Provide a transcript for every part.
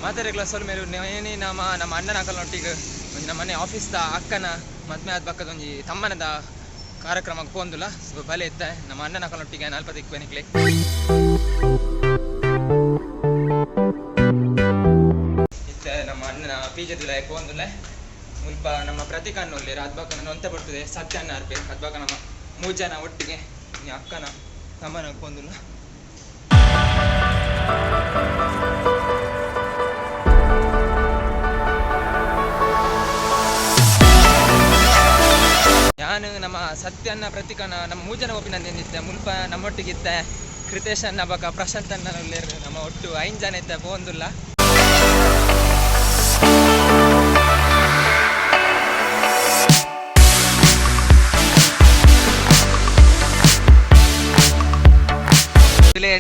ಮಾತೆರೆಗ್ಲ ಸೊಲ್ಮೆಲು. ನೇನೆ ನಮ್ಮ ನಮ್ಮ ಅಣ್ಣನ ಅಕಲ್ನೊಟ್ಟಿಗೆ ಒಂಜಿ ನಮ್ಮನೆ ಆಫೀಸ್ದ ಅಕ್ಕನ ಮದ್ಮೆ ಆದ್ ಬಕ್ಕದ ಒಂಜಿ ತಮ್ಮನದ ಕಾರ್ಯಕ್ರಮಕ್ಕೆ ಪೋಂದುಲ್ಲ. ಸೊ ಬಲೆ ಇತ್ತ ನಮ್ಮ ಅಣ್ಣನ ಅಕಲ್ನೊಟ್ಟಿಗೆ ಅಲ್ಪ ತಿಕ್ಕು ನಿಕ್ಲೆ. ಇತ್ತ ನಮ್ಮ ಅಣ್ಣನ ಪೀಜದುಲ ಪೋಂದುಲ್ಲ. ಮುಲ್ಪ ನಮ್ಮ ಪ್ರತೀಕಣ್ಣ ಉಲ್ಲೆರ್. ಅದ್ಬಾಕ ನನ್ನ ಒಂತೆ ಬರ್ತದೆ ಸತ್ಯ ಅಣ್ಣ ಅರ್ಪೆ. ಅದ್ಬಾಕ ನಮ್ಮ ಮೂರು ಜನ ಒಟ್ಟಿಗೆ ಈ ಅಕ್ಕನ ತಮ್ಮನ ಪೋಂದುಲ್ಲ. ಯಾನು ನಮ್ಮ ಸತ್ಯನ್ನ ಪ್ರತೀಕನ ನಮ್ಮ ಮೂರು ಜನ ಒಪ್ಪಿನಂದಿತ್ತೆ. ಮುಲ್ಪ ನಮ್ಮೊಟ್ಟಿಗೆ ಇತ್ತ ಕೃತೇಶ್ ಅಣ್ಣ ಬಕ ಪ್ರಶಾಂತ್ ಅಣ್ಣ ಉಲ್ಲೆರ್. ನಮ್ಮ ಒಟ್ಟು 5 ಜನ ಇತ್ತ ಪೋಂದುಲ್ಲ.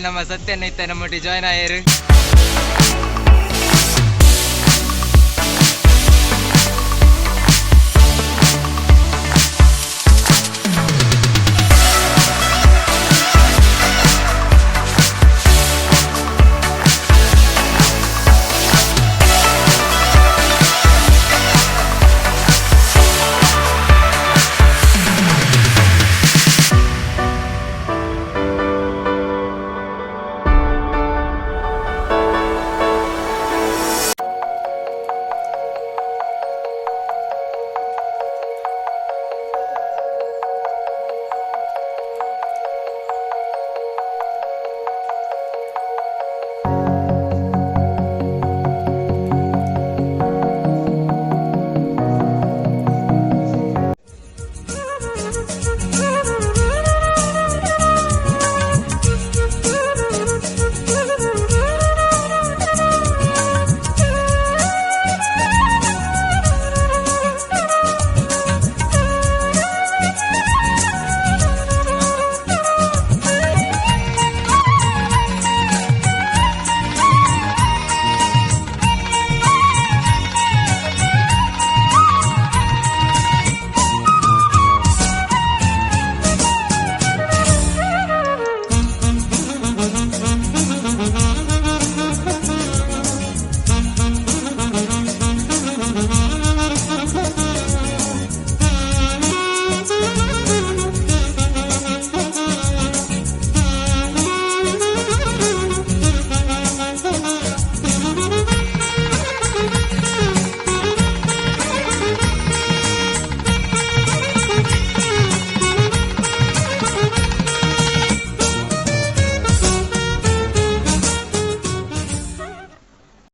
ನಮ್ಮ ಸತ್ಯನ್ನ ಇತ್ತ ನಮ್ಮೊಟ್ಟಿಗೆ ಜಾಯ್ನ್ ಆಯರು.